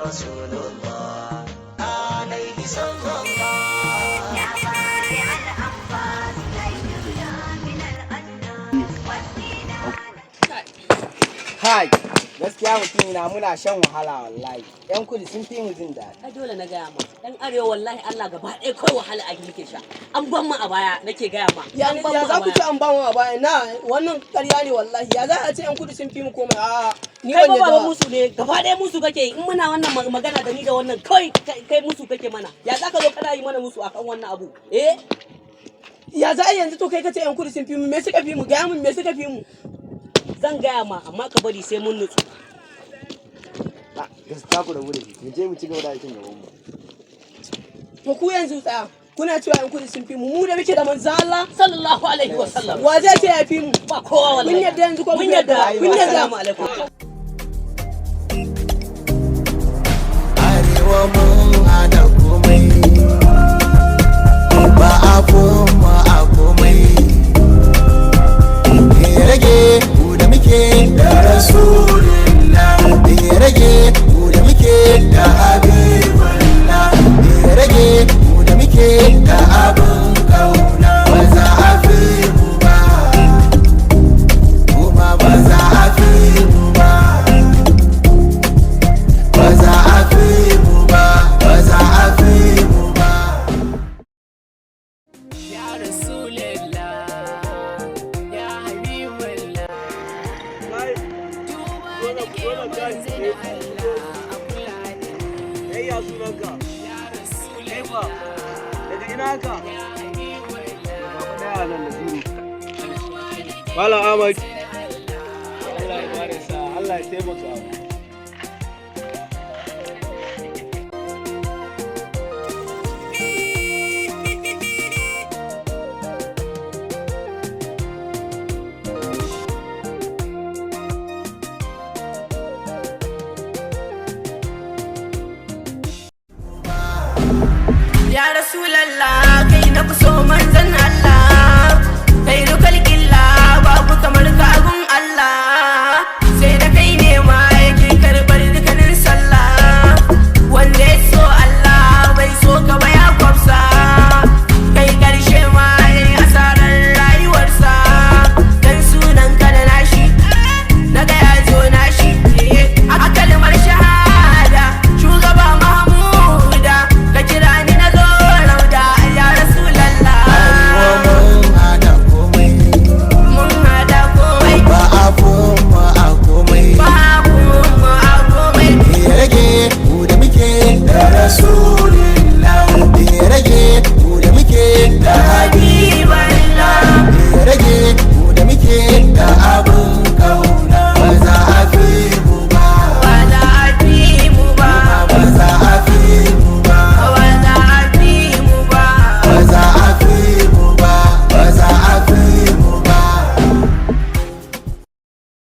Rasulullah alaihi sallallahu. يا بارع الأنفاس لا يرجى من الأناس والسنان. Kai, gaskiya mutum na muna shan wahala wallahi. Yan kudu sun fi mu jin daɗi. Ai dole na gaya ma. Dan Arewa wallahi Allah gaba ɗaya kawai wahala a muke sha. An ban mu a baya nake gaya ma. Ya An ban ya mu za a ku ce baya. an ba mu a baya? Na wannan ƙarya ne wallahi. Ya za a ce yan kudu sun fi mu komai? A ni Kai ban ba yadda baba ba. Musu ne gaba ɗaya, musu kake yi. In muna wannan magana da ni da wannan kai kai musu kake mana. Ya za ka zo kana yi mana musu akan wannan abu? Eh? Ya za a yanzu to kai kace yan kudu sun fi mu, me suka fi mu? Gaya mun me suka fi mu. Zan gaya ma, amma ka bari sai mun nutsu. Gaskiya ku rabu da shi. Mu je mu ci gaba da aikin gaban mu. To ku yanzu tsaya. Kuna cewa yan kudu sun fi mu, mu da muke da manzo Allah sallallahu alaihi wasallam. Wa zai ce ya fi mu? Ba kowa wallahi. Kun yadda yanzu ko Mun kun yadda. yadda? Kun yadda? Assalamu alaikum. Arewa mun hada komai, ba a koma a komai. Me ya rage mu da muke da Rasulullah? Me ya rage mu da muke da Habibullah? Me ya rage mu da muke da abin kauna? Ba za a fi mu ba, kuma ba za a fi mu ba, ba za a fi mu ba, ba za a fi mu ba. Ya Rasulallah, Ya Habiballah, duba nake manzan Allah a kula da ni. Kai, ya sunanka? Ya Kai fa? Rasulallah, Daga ina ka? Ya Habiballah, Daya nan da zuru. duba nake Malam Ahmad. manzan Allah. Allah ya bada sa, Allah ya taimaka. Ya Rasulallah.